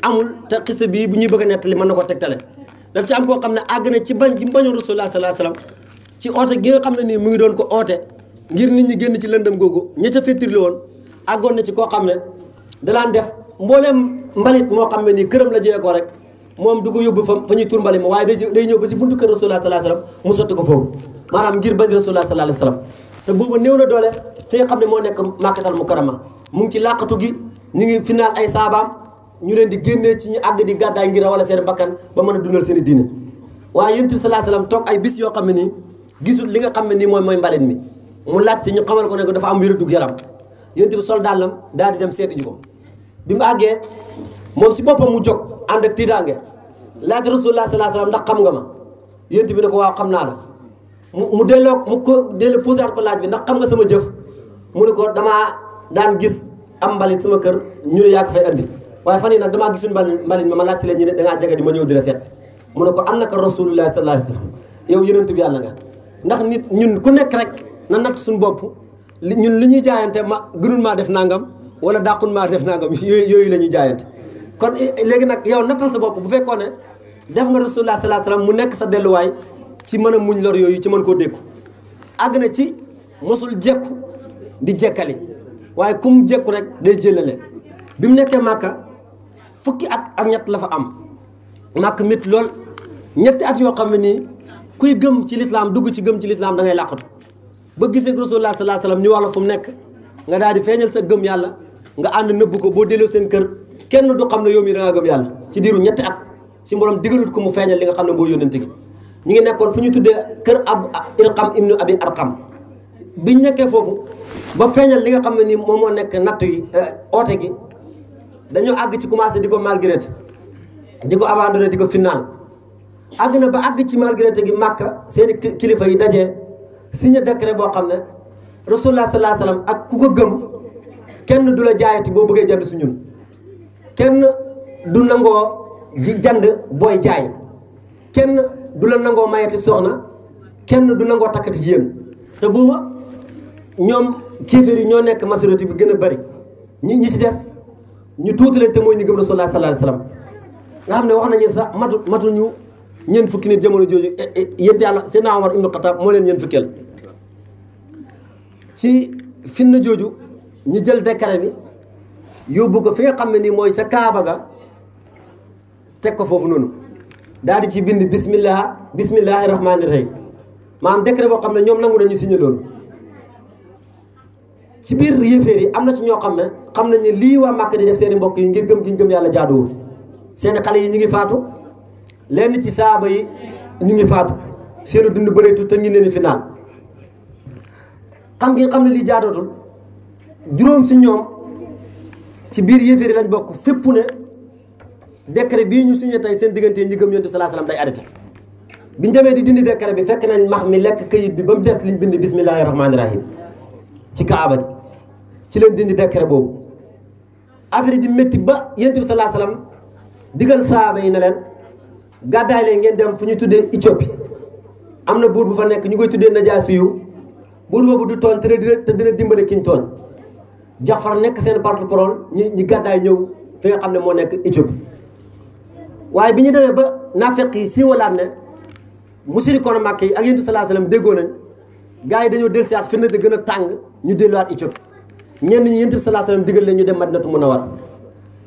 amul te xiste bii bu ñuy bëgg a nettali mën na koo tegtale daf ci am koo xam ne àgg na ci bañ gi bañoon rasulullah sallallahu alayhi wasallam ci oote gi nga xam ne nii mu ngi doon ko oote ngir nit ñi génn ci lëndëm googu ña ca féttirli woon àggoon na ci koo xam ne dalaan def mbooleem mbalit moo xam ne nii këram la jëyee ko rek moom du ko yóbbu fa ñuy tur mbalit ma waaye day ñëw ba si buntu kër rasulullah sallallahu alayhi wasallam mu sotti ko foofu maanaam ngir bañ rasulullah sallallahu alayhi wasallam te boobu néew na doole fi nga xam ne moo nekk Makkatal Mukarrama mu ngi ci làqatu gi ñu ngi final ay saabaam ñu leen di génnee ci ñu àgg di gàddaay ngir wala seen bakkan ba mën a dundal seen i diine waaye yonent bi sallallahu alayhi wasallam toog ay bis yoo xam ne nii gisul li nga xam ne nii mooy mbalit mi mu laajte ñu xamal ko ne ko dafa am wér-dug yaram yonent bi sol dàllam daal di dem seeti ji ko bi mu àggee moom si boppam mu jóg ànd ak tiitaange laaj rasulullah sallallahu alayhi wasallam ndax xam nga ma yonent bi ne ko waaw xam naa la mu delloo puusaat ko laaj bi ndax xam nga sama jëf mu ne ko damaa daan gis am mbalit sama kër ñu ne yaa ko fay andi waaye fan yii nag damaa gisul mbalit ma laajte leen ñu ne dangaa jege di ma ñëw di la seet mu ne ko annaka rasulullah sallallahu alayhi wasallam yow yonent bi yàlla nga ndax nit ñun ku nekk rek na natt suñu bopp ñun li ñuy jaayante ma gënul maa def nangam wala dàqun maa def nangam yooyu la ñuy jaayante kon léegi nag yow nattal sa bopp bu fekkoon ne def nga rasulullah sallallahu alayhi wasallam mu nekk sa delluwaay ci mën a muñ lor yooyu ci mën koo dékku àgg na ci mosul jekku di jekkali waaye kum jekku rek day jëlale bi mu nekkee màkka fukki at ak ñett la fa am màkk mit lool ñetti at yoo xam ne nii kuy gëm ci lislaam dugg ci gëm ci lislaam da ngay làqatu ba gisee rasulullah sallallahu alayhi wasallam ñu wax la fu mu nekk nga daal di feeñal sa gëm yàlla nga ànd nëbbu ko boo delloo seen kër kenn du xam ne yow mii da ngaa gëm yàlla ci diiru ñetti at si borom digalut ko mu feeñal li nga xam ne boo yónnante gi ñu ngi nekkoon fu ñu tuddee kër Irqam ibnu Abi Arqam biñ nekkee foofu ba feeñal li nga xam ne nii moom moo nekk natt yi oote gi dañoo àgg ci commencé di ko malgré di ko abandonné di ko final àgg na ba àgg ci malgré gi Màkka seeni kilifa yi dajee signé décret boo xam ne rasulullah sallallahu alayhi wasallam ak ku ko gëm kenn du la jaayati boo bëggee jënd su ñun kenn du nangoo ji jënd booy jaay kenn du la nangoo mayati soxna kenn du nangoo takkati ci yéen te booba ñoom kéeféer yi ñoo nekk majorité bi gën a bari ñi ci des ñu tuuti leen te mooy ñu gëm rasulullah sallallahu alayhi wasallam nga xam ne wax nañu sax matu ñu ñeent fukki nit jamono jooju yénte yàlla Seydina Omar ibnu Xattaab moo leen ñeent fukkeel ci finna jooju ñu jël décret bi yóbbu ko fi nga xam ne nii mooy sa Kaaba ga teg ko foofu noonu daal di ci bind bismillahi rahmaani rahim maanaam décret boo xam ne ñoom nangu nañu signé loolu ci biir yéeféer yi am na ci ñoo xam ne xam nañ ne lii waa Màkka di def seeni mbokk yi ngir gëm gi ñu gëm yàlla jaaduwul seeni xale yi ñu ngi faatu lenn ci saaba yi ñu ngi faatu seeni dund bëreetu te ñu leen fi naan xam ne lii jaadootul juróom si ñoom ci biir yéeféer yi lañ bokk fépp ne décret bii ñu signé tey seen diggante ñi gëm Yonent bi sallallahu alayhi wasallam day arrêté biñ demee di dindi décret bi fekk nañ max mi lekk këyit bi ba mu des liñ bind bismillahi rahmaani rahim ci Kaaba bi ci leen dindi décret boobu affaire yi di métti ba Yonent bi sallallahu alayhi wasallam digal saaba yi ne leen gàddaay leen ngeen dem fu ñu tuddee Éthiopie am na buur bu fa nekk ñu koy tuddee Najaasi yu buur boobu du tooñ te dina dimbale ki ñu tooñ Jaafar nekk seen porte-parole ñi gàddaay ñëw fi nga xam ne moo nekk Éthiopie waaye bi ñu demee ba naafeq yi siiwalaat ne musrikoon Màkk yi ak Yonent bi sallallahu alayhi wasallam déggoo nañ gars yi dañoo dellusiwaat fi na de gën a tàng ñu delluwaat Éthiopie ñenn ñi Yonent bi sallallahu alayhi wasallam digal leen ñu dem Madinatu Munawwara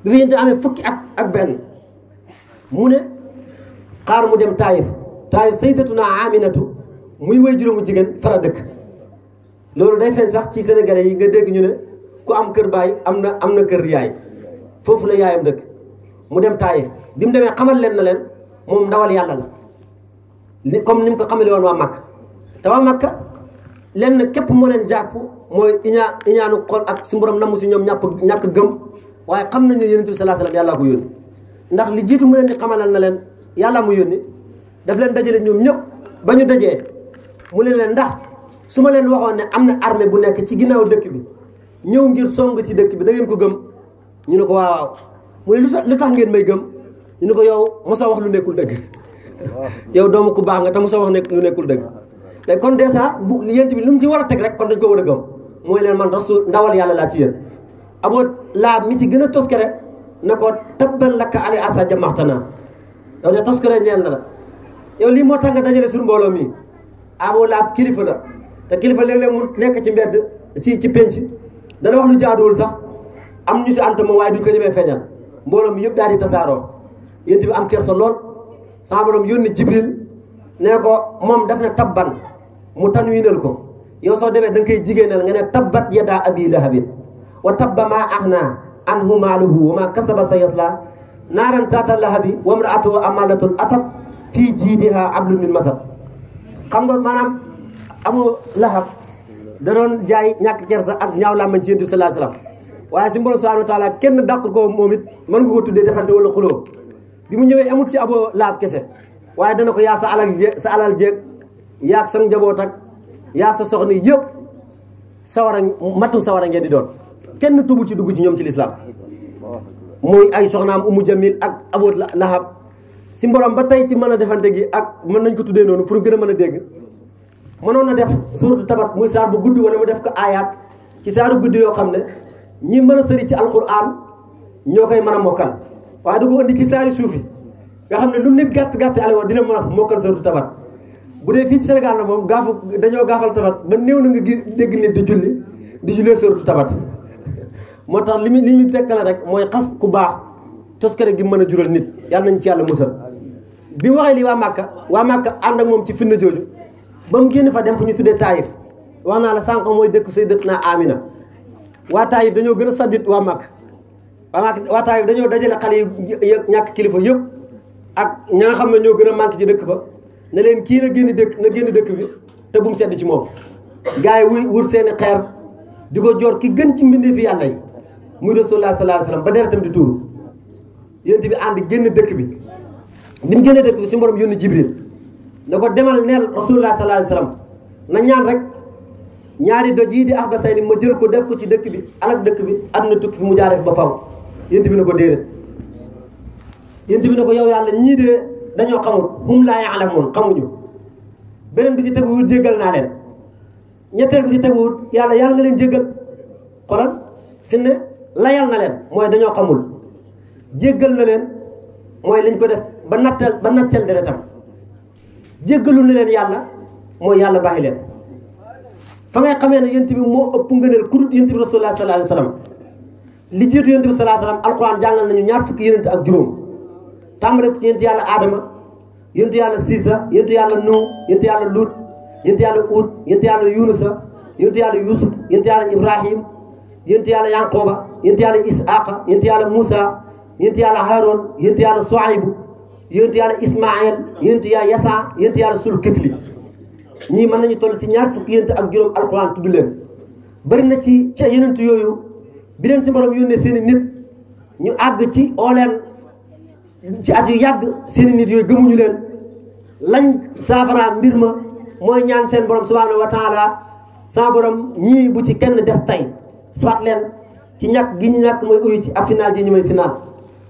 bi fi Yonent amee fukki at ak benn mu ne xaar mu dem Taïf sayyidatuna Aminatu muy way juróomu jigéen fara dëkk loolu day feeñ sax ci Sénégalais yi nga dégg ñu ne ku am kër baay am na kër yaay foofu la yaayam dëkk mu dem Taïf bi mu demee xamal leen na leen moom ndawal yàlla la comme ni mu ko xamale woon waa Makka te waa Makka lenn képp moo leen jàpp mooy iñaanu xol ak su borom namm si ñoom ñàkk gëm waaye xam nañu Yonent bi sallallahu alayhi wasallam yàllaa ko yónni ndax li jiitu mu leen di xamalal na leen yàlla mu yónni daf leen dajale ñoom ñëpp ba ñu dajee mu leen ndax su ma leen waxoon ne am na armée bu nekk ci ginnaaw dëkk bi ñëw ngir song ci dëkk bi da ngeen ko gëm ñu ne ko waaw mu ne lu tax ngeen may gëm ñu ne ko yow mosoo wax lu nekkul dëgg yow doomu ku baax nga te mosoo wax lu nekkul dëgg te kon dèjà bu Yonent bi lu mu ci war a teg rek kon dañ ko war a gëm mooy leen man rasul ndawal yàlla laa ci yéen Abu Lahab mi ci gën a toskere na ko tabban laka ali asa jamaxtana yow de toskere ñeel na la yow lii moo tax nga dajale suñu mbooloo mi Abu Lahab kilifa la te kilifa léeg-léeg mu nekk ci mbedd ci penc dana wax lu jaaduwul sax am ñu si ant moom waaye duñ ko ñemee feeñal mbooloo mi yëpp daal di tasaaroo Yonent bi am kersa lool sama borom yónni Jibril ne ko moom daf ne tabban mu tanwiinal ko yow soo demee da nga koy jigéenal nga ne tabbat yadaa abi lahabin wa tabba maa aghnaa anhu maaluhu wa maa kasaba sayaslaa naaran zaata lahabi wa imra'atuhu ammaalatul hatab fii jiidihaa hablum min masad xam nga maanaam Abu Lahab da doon jaay ñàkk kersa ak ñaaw làmmañ ci Yonent bi sallallahu alayhi wasallam waaye si borom subhanahu wa taala kenn dàq ko moom it mën nga ko tuddee defante wala xuloo bi mu ñëwee amut ci Abu Lahab kese waaye dana ko yaa sa alal jeeg yaa sa njaboot ak yaa sa soxna yëpp sawara matum sawara ngeen di doon kenn tubul ci dugg ci ñoom ci lislaam muy ay soxnaam Umu Jamil ak Abu Lahab si mborom ba tey ci mën a defante gi ak mën nañ ko tuddee noonu pour gën a mën a dégg mënoon na def suuratu Tabat muy saar bu gudd wala mu def ko aayaat ci saaru gudd yoo xam ne ñi mën a sëri ci alquran ñoo koy mën a mokkal waaye du ko indi ci saari suufi nga xam ne lu nit gàtt aliwa dina mën a mokkal suuratu Tabat bu dee fii ci Sénégal na moom dañoo gaafal Tabat ba néew na nga dégg nit di jullee suuratu Tabat moo tax li muy tegtale rek mooy xas ku baax toskare gi mën a jural nit yàlla nañ ci yàlla musal bi mu waxee lii waa Màkka ànd ak moom ci finna jooju ba mu génn fa dem fu ñu tuddee Taïf wax naa la sànq mooy dëkk Sayyidatuna Amina waa Taïf dañoo gën a saddit waa Màkka waa Taïf dañoo dajale xale yi ñàkk kilifa yëpp ak ña nga xam ne ñoo gën a manqué ci dëkk ba ne leen kii na génn dëkk bi te bu mu sedd ci moom gars yi wut seeni xeer di ko joor ki gën ci mbindee fi yàlla yi muy Rasulullah sallallahu alayhi wasallam ba deretam di tuuru Yonent bi ànd génn dëkk bi mu génnee dëkk bi su borom yónni Jibril ne ko demal neel Rasulullah sallallahu alayhi wasallam na ñaan rek ñaari doj yii di ahbasayni ma jël ko def ko ci dëkk bi alak dëkk bi àdduna tukki fi mu jaaree ba faw Yonent bi ne ko déedéet Yonent bi ne ko yow yàlla ñii de dañoo xamul hum laa ya'lamuun xamuñu beneen bi si teguwul jéggal naa leen ñetteel bi si teguwul yàlla nga leen jéggal xoolal fi ne layal na leen mooy dañoo xamul jéggal na leen mooy liñ ko def ba nattal deretam jéggalu na leen yàlla mooy yàlla bàyyi leen fa ngay xamee ne yonent bi moo ëpp ngëneel ku dul yonent bi rasulullah sallallahu alayhi wa sallam li jiitu yonent bi sallallahu alayhi wa sallam alquran jàngal nañu ñaar fukki yonent ak juróom tàmbale ko ci yonent yàlla Adama yonent yàlla Siisa yonent yàlla Nuux yonent yàlla Luut yonent yàlla Uud yonent yàlla Yunusa yonent yàlla Yuusuf yonent yàlla Ibrahim yonent yàlla Yanqooba yonent yàlla Isaaqa yonent yàlla Muusa yonent yàlla Haaroon yonent yàlla Suaybu yonent yàlla Ismaayil yonent yàlla Yasa yonent yàlla Sulkifli ñii mën nañu toll si ñaar fukki yonent ak juróom alquran tudd leen bëri na ci ca yonent yooyu bi leen si borom yónnee seen i nit ñu àgg ci ooleen ci at yu yàgg seen i nit yooyu gëmuñu leen lañ saafara mbir ma mooy ñaan seen borom subhanahu wa taala sa borom ñii bu ci kenn des tey faat leen ci ñàkk gi ñu ñàkk mooy uyu ci ak final ji ñu may final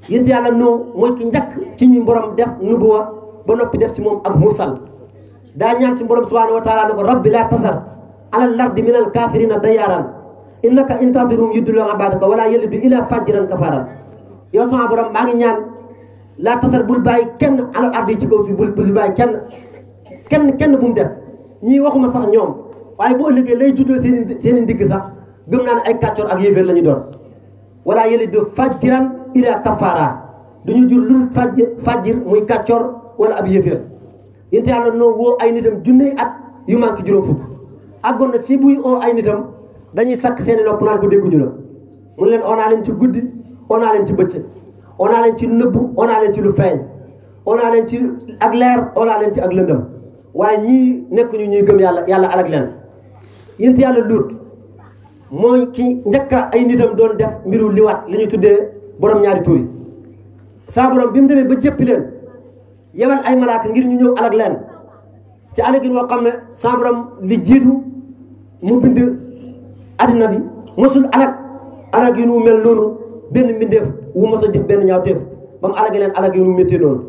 yonent yàlla noo mooy ki njëkk ci ñu borom def nubuwa ba noppi def ci moom ak mursal daa ñaan ci borom subhanahu wa taala ne ko rabbi laa tasar alal lardi min al kafirina dayaaran innaka in tadirum yudillu ibadaka wala yalidu ila fajiran kafaran yow sama borom maa ngi ñaan laa tasar bul bàyyi kenn alal ardi ci kaw fi bul bàyyi kenn bu mu des ñii waxuma sax ñoom waaye bu ëllëgee lay juddoo seen i ndigg sax gëm naa ne ay kàccoor ak yéeféer la ñu doon wala yalidu fajiran ila kafara duñu jur lu fajir muy kàccoor wala ab yéeféer yénte yàlla noo woo ay nitam junne at yu manqué juróom fukk àggoon na ci buy oo ay nitam dañuy sakk seeni nopp naan ko dégguñu la mun leen onaa leen ci guddi onaa leen ci bëccëg onaa leen ci nëbbu onaa leen ci lu feeñ onaa leen ci ak leer onaa leen ci ak lëndëm waaye ñii nekkuñu ñuy gëm yàlla alag leen yénte yàlla luut mooy ki njëkka ay nitam doon def mbiru liwaat li ñuy tuddee borom ñaari tuur yi saa borom bi mu demee ba jëppi leen yebal ay malaaka ngir ñu ñëw alag leen ci alagin woo xam ne saa borom li jiitu mu bind addina bi mosul alag yi nu mel noonu benn mbindeef wu mos a jëf benn ñaawteef ba mu alagee leen alag yi nu méttee noonu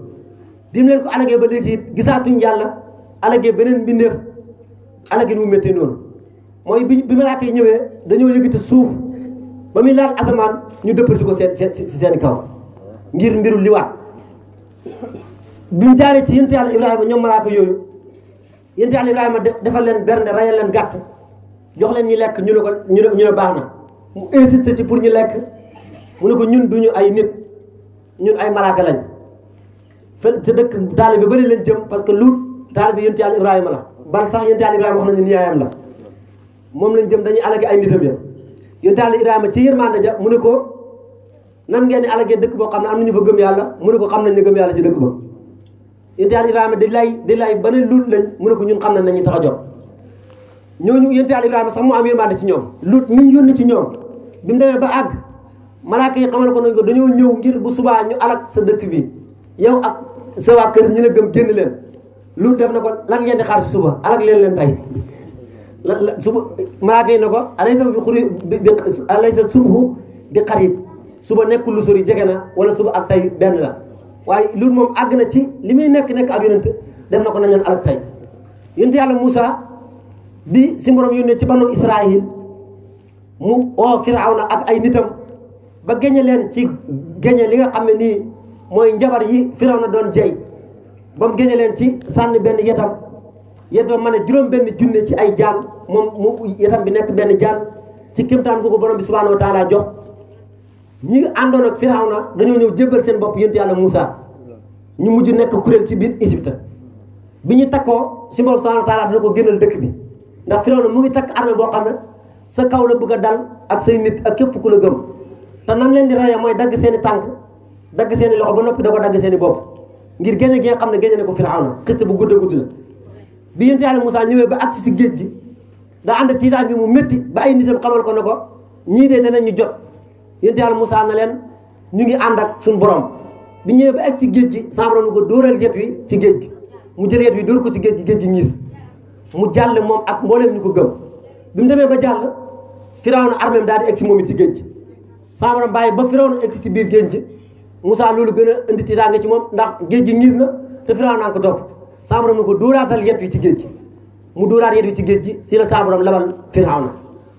bi mu leen ko alagee ba léegi it gisaatuñ yàlla alagee beneen mbindeef alag yi nu méttee noonu mooy bi malaaka yi ñëwee dañoo yëgati suuf ba muy laal asamaan ñu dëppati ko seen kaw ngir mbiru liwaat bi mu jaaree ci yonent yàlla Ibrahima ñoom malaaka yooyu yonent yàlla Ibrahima defal leen bernde rayal leen gàtt jox leen ñu lekk ñu ne baax na mu insisté ci pour ñu lekk mu ne ko ñun duñu ay nit ñun ay malaaka lañ fa sa dëkk taalibe bi bëri leen jëm parce que Luut taalibe yonent yàlla Ibrahima la ban sax yonent yàlla Ibrahima wax nañu ni yaayam la moom lañ jëm dañuy alage ay nitam ya yonent yàlla Ibrahima ci yërmande ja mu ne ko nan ngeen di alagee dëkk boo xam ne am nañu fa gëm yàlla mu ne ko xam nañ ne gëm yàlla ci dëkk ba yonent yàlla Ibrahima di lay ba ne Luut lañ mu ne ko ñun xam nañ nañu tax a jot ñooñu yonent yàlla Ibrahima sax mu am yërmande ci ñoom Luut mi ñu yónni ci ñoom bi mu demee ba àgg malaaka yi xamal ko nañ ko dañoo ñëw ngir bu subaa ñu alag sa dëkk bi yow ak sa waa kër ñu la gëm génn leen Luut def na ko lan ngeen di xaar si suba alag leen tey suba malaaka yi ne ko alaysa subhu bi qarib suba nekkul lu sori jege na wala suba ak tey benn la waaye Luut moom àgg na ci li muy nekk ab yonent def na ko nañ leen alag tey yonent yàlla Moussa bi si borom yónnee ci banu Israël mu oo Firawna ak ay nitam ba géñe leen ci géñe li nga xam ne nii mooy njabar yi Firawna doon jey ba mu géñe leen ci sànni benn yetam yetoo ma ne juróom benn junne ci ay jaan moom mu yetam bi nekk benn jaan ci kémtaan gu ko borom bi subhanahu wa taala jox ñi àndoon ak Firawna dañoo ñëw jébbal seen bopp yonent yàlla Moussa ñu mujj nekk kuréel ci biir Égypte bi ñu takkoo si borom subhanahu wa taala dina ko génnal dëkk bi ndax Firawna mu ngi takk armée boo xam ne sa kaw la bëgg a dal ak say nit ak képp ku la gëm te nam leen di rayee mooy dagg seen i tànk dagg seen i loxo ba noppi da ko dagg seen i bopp ngir génne gi nga xam ne génne ne ko Firawna xiste bu gudd a gudd la bi yonent yàlla Moussa ñëwee ba agsi si géej gi daa ànd ak tiitaange mu métti ba ay nitam xamal ko ne ko ñii de danañ ñu jot yonent yàlla Moussa na leen ñu ngi ànd ak suñu borom bi ñëwee ba agsi si géej gi sa borom ko dóoral yet wi ci géej gi mu jël yet wi dóor ko ci géej gi ñiis mu jàll moom ak mbooleem ñu ko gëm bi mu demee ba jàll Firawna armeem daal di egsi moom it ci géej gi sa borom bàyyi ba Firawna egsi ci biir géej gi Moussa loolu gën a indi tiitaange ci moom ndax géej gi ñiis na te Firawna naa ko topp sa borom ne ko dóoraatal yet wi ci géej gi mu dóoraat yet wi ci géej gi si la sa borom labal Firawna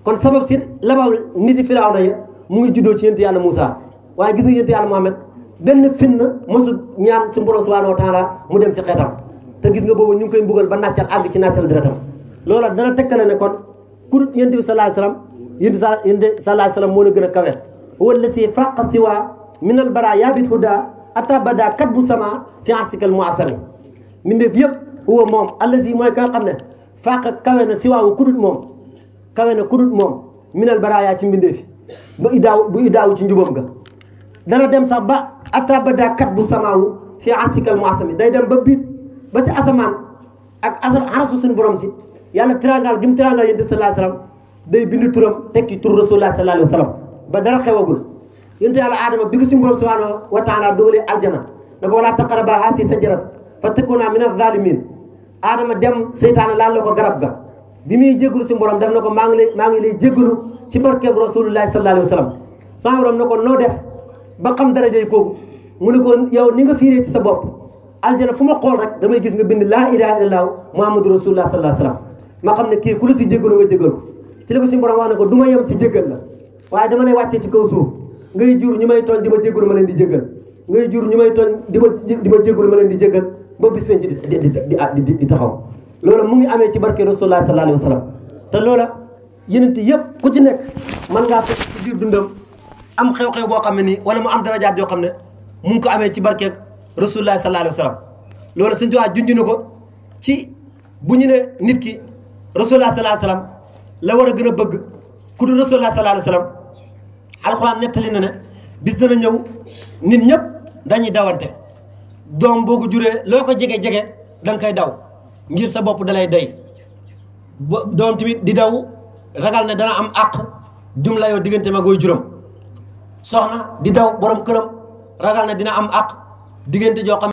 kon sabab si labal niti Firawna ya mu ngi juddoo ci yonent yàlla Moussa waaye gis nga yonent yàlla Muhammad benn fitna mosu ñaan su borom subhanahu wa taala mu dem si xeetam te gis nga boobu ñu ngi koy mbugal ba nàccal àgg ci nàccal deretam loola dana tekkale ne kon ku dut yonent bi sallallahu alayhi wasallam yonent sallallahu alayhi wasallam moo la gën a kawe huwa allati faqa siwa min al baraya bit huda ata bada kat bu sama fi artikal muasami mbindeef yëpp huwa moom allazi mooy ka nga xam ne faqa kawe na siwaawu ku dut moom kawe na ku dut moom min al baraya ci mbindeef bu idaawu ci njubam ga dana dem sax ba ata bada kat bu samaawu fi artikal muasami day dem ba biit ba ci asamaan ak arasu suñu borom si yàlla tirangal gi mu tirangal yonent sallallahu alayhi wasallam day bind turam tekki tur rasulullah sallallahu alayhi wasallam ba dara xewagul yonent yàlla aadama bi ko suñu borom subhanahu wa taala doolee aljana da ko wala taqraba haasi sajarat fa takuna min az-zalimin aadama dem seytaane laal la ko garab ga bi muy jégalu suñu borom def na ko maa ngi lay jégalu ci barkeeb rasulullah sallallahu alayhi wasallam sama borom na ko noo def ba xam darajay kooku mu ne ko yow ni nga fiiree ci sa bopp aljana fu ma xool rek damay gis nga bind laa ilaha illallah muhammadu rasulullah sallallahu alayhi wasallam ma xam ne kii ku la si jégalu nga jégal ko ci la ko suñu borom wax ne ko du ma yem ci jégal la waaye dama lay wàccee ci kaw suuf ngay jur ñu may tooñ di ma jégalu ma leen di jégal ngay jur ñu may tooñ di ma jégalu ma leen di jégal ba bis penc di taxaw loolu mu ngi amee ci barke rasulullah sallallahu alayhi wasallam te loola yenent yëpp ku ci nekk mën ngaa fekk ci biir dundam am xew-xew boo xam ne nii wala mu am darajaat yoo xam ne mu ngi ko amee ci barkeeg rasulullah sallallahu alayhi wasallam loolu suñu tuwaa junj na ko ci bu ñu ne nit ki rasulullah sallallahu alayhi wasallam la war a gën a bëgg ku dul rasulullah sallallahu alayhi wasallam alxuraan nettali na ne bis dana ñëw nit ñëpp dañuy dawante doom boo ko juree loo ko jege-jege da nga koy daw ngir sa bopp dalay day doom tamit di daw ragal ne dana am àq jumla yoo diggante ma gooy juróom soxna di daw borom këram ragal ne dina am àq diggante joo xam